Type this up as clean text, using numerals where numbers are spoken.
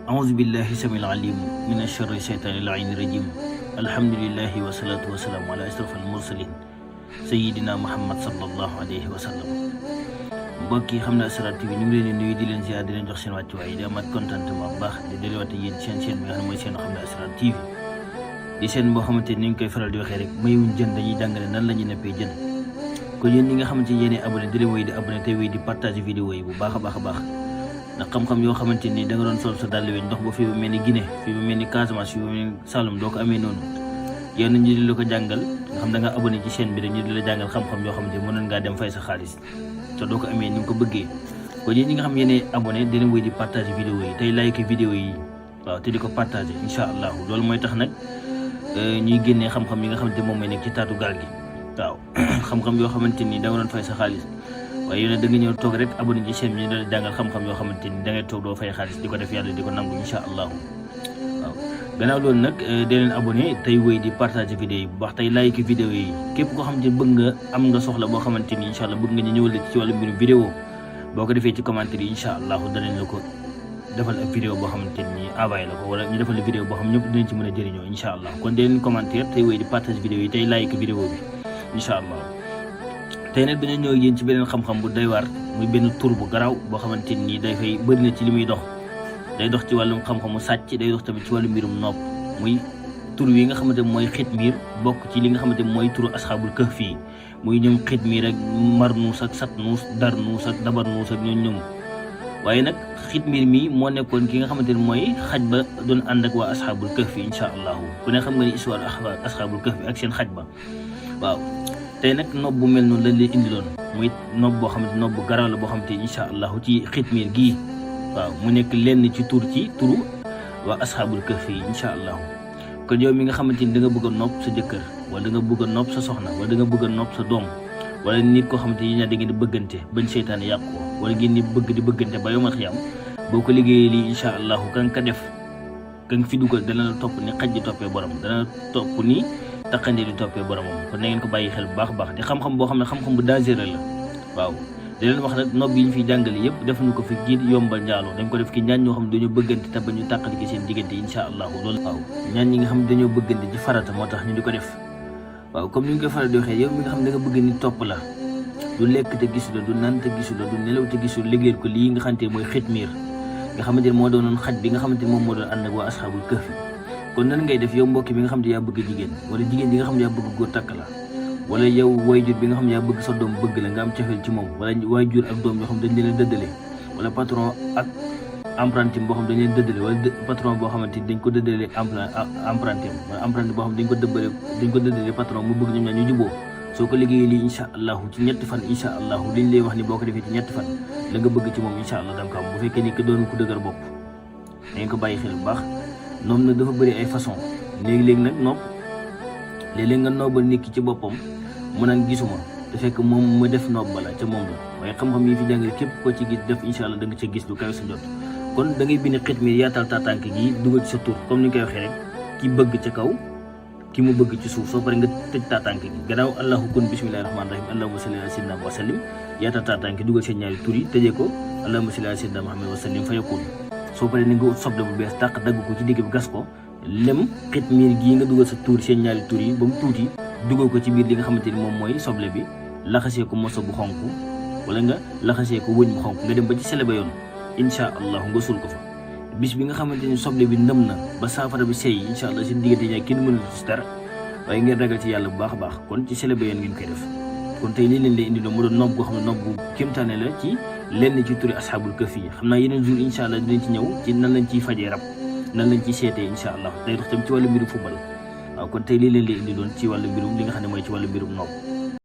أعوذ بالله السميع العليم من الشر الشيطان اللعين الرجيم الحمد لله والصلاة والسلام على أشرف المرسلين سيدنا محمد صلى الله عليه وسلم mbokk yi xam ne Asrar TV ñu ngi leen di nuyu di leen ziar di leen jox seen wàccuwaay di amaat contentement bu baax di delluwaat yéen seen bi nga xam ne mooy seen xam ne Asrar TV di seen boo xamante ni ñu ngi koy faral di waxee rek mayuñ jën dañuy jàngale nan la ñuy neppee jën kon yéen ñi nga xamante ni yéenee abonné di leen wéy di abonné tey wéy di partage vidéo yi bu baax a baax a baax ndax xam-xam yoo xamante ni da nga doon sol sa dàll wi ndox ba fii bu mel ni Guinée fii bu mel ni Casamance fii bu mel ni Saloum doo ko amee noonu yow ñu di la ko jàngal nga xam da nga abonné ci chaîne bi rek ñu di la jàngal xam-xam yoo xamante ni mënoon ngaa dem fay sa xaalis te doo ko amee ni nga ko bëggee kon yéen ñi nga xam yéenee abonné di leen wéy di partage vidéo yi tey like vidéo yi waaw te di ko partagé incha allah loolu mooy tax nag ñuy génnee xam-xam yi nga xamante moom mooy nekk ci taatu gaal gi waaw xam-xam yoo xamante ni da nga doon fay sa xaalis waaye yow nag da nga ñëw toog rek abonné ci chaîne bi ñu doon jàngal xam-xam yoo xamante ni da ngay toog doo fay xaalis di ko def yàlla di ko nangu incha allahu waaw gannaaw loolu nag dee leen abonné tey wéy di partage vidéo yi bu baax tey like vidéo yi képp koo xamante ni bëgg nga am nga soxla boo xamante ni incha allah bëgg nga ñu ñëwal ci wàllu mbirum vidéo boo ko defee ci commentaire yi incha allahu danañ la ko defal ak vidéo boo xamante ni envoyé la ko wala ñu defal la vidéo boo xam ñëpp dinañ ci mën a jëriñoo incha allah kon dee leen commentaire tey wéy di partage vidéo yi tey like vidéo bi incha allah tey nag dañoo ñëw yéen ci beneen xam-xam bu doy waar muy benn tur bu garaaw boo xamante ni day fay bëri na ci li muy dox day dox ci wàllum xam-xamu sàcc day dox tamit ci wàllu mbirum nopp muy tur wi nga xamante mooy xitmiir bokk ci li nga xamante mooy turu asxaabul kahf fii muy ñoom xitmiir ak marnuus ak satnuus darnuus ak dabarnuus ak ñoom waaye nag xitmiir mi moo nekkoon ki nga xamante ne mooy xaj ba doon ànd ak waa asxaabul kahf fii incha allahu ku ne xam nga ni histoire asxaabul kahf fi ak seen xaj ba waaw tey nag nopp bu mel noonu lañ leen indiloon muy nopp boo xamante nopp bu garaaw la boo xamante incha allahu ci xitmiir gii waaw mu nekk lenn ci turu waa asxaabul kahf yi incha allahu kon yow mi nga xamante ni da nga bëgg a nopp sa jëkkër wala da nga bëgg a nopp sa soxna wala da nga bëgg a nopp sa doom wala nit koo xamante ni ñaar da ngeen di bëggante bañ seytaane yàq ko wala ngeen di bëgg di bëggante ba yomal xiyam boo ko liggéeyee lii incha allahu kan ka def kan fi dugal dana la topp ni xaj di toppee borom dana la topp ni taqande di toppee boromam kon na ngeen ko bàyyi xel bu baax a baax di xam-xam boo xam ne xam-xam bu dangereux la waaw di leen wax nag nopp yi ñu fiy jàngale yëpp def ñu ko fi ngir yombal njaaloo dañ ko def ki ñaan ñoo xam ne dañoo bëggante te ba ñu tàqali ki seen diggante incha allahu loolu waaw ñaan ñi nga xam ne dañoo bëggante ci farata moo tax ñu di ko def waaw comme ni ñu koy faral di waxee yow mi nga xam ne da nga bëgg nit topp la du lekk te gisu la du naan te gisu la du nelaw te gisu la liggéeyal ko lii nga xamante mooy xitmiir nga xamante ne moo doonoon xaj bi nga xamante ne moom moo doon ànd ak waa asxaabul kahf kon nan ngay def yow mbokki bi nga xam ne yaa bëgg jigéen wala jigéen bi nga xam ne yaa bëgg góor takk la wala yow waajur bi nga xam ne yaa bëgg sa doom bëgg la nga am cofeel ci moom wala waajur ak doom yoo xam dañ leen dëddale wala patron ak apprenti boo xam dañ leen dëddale wala patron boo xamante dañ ko dëddale apprenti wala apprenti boo xam dañ ko dëddale patron mu bëgg ñoom ñaar ñu juboo soo ko liggéeyee lii incha allahu ci ñetti fan incha allahu liñ lay wax ni boo ko defee ci ñetti fan la nga bëgg ci moom incha allah danga ko am bu fekkee ni ko doon ku dëgër bopp da ngeen ko bàyyi xel bu baax noom nag dafa bëri ay façon léegi-léegi nag nopp léeg-léeg nga noobal nit ki ci boppam mu naan gisuma te fekk moom mu def noob bala ca moom la waaye xam-xam yi fi jàngale képp ko ci gis def incha allah da nga ca gis lu kawe sa jot kon da ngay bind xitmiir yaatal taatànk gi dugal ci sa tur comme ni nga koy waxee rek ki bëgg ca kaw ki mu bëgg ci suuf soo pare nga tëj taatànk gi gannaaw allahu kun bismillahi rahmaani rahim allahumma salli ala sayyidina wa sallim yaatal taatànk gi dugal seen ñaari tur yi tëjee ko allahumma salli ala sayyidina muhammad wa sallim fa yakun soo paree ni nga ut soble bu bees tàq dagg ko ci digg bi gas ko lem xitmiir gii nga dugal sa tuur seen ñaari tur yi ba mu tuuti dugal ko ci biir li nga xamante ni moom mooy soble bi laxasee ko moso bu xonk wala nga laxasee ko wëñ bu xonk nga dem ba ci sele ba yoon incha allah nga suul ko fa bis bi nga xamante ni soble bi ndëm na ba saafara bi seey incha allah seen diggante ñaar kenn mënul ci dara waaye ngeen ragal ci yàlla bu baax a baax kon ci sele ba yoon ngeen koy def kon tey lii leen lay indi doon mu doon nopp goo xam ne nopp bu kéemtaane la ci lenn ci turi asxaabul kahf yi xam naa yeneen jour incha allah dinañ ci ñëw ci nan lañ ciy fajee rab nan lañ ciy seetee incha allah day dox tam ci wàllu mbirum football waaw kon tey lii leen lay indi doon ci wàllu mbirum li nga xam ne mooy ci wàllu mbirum nopp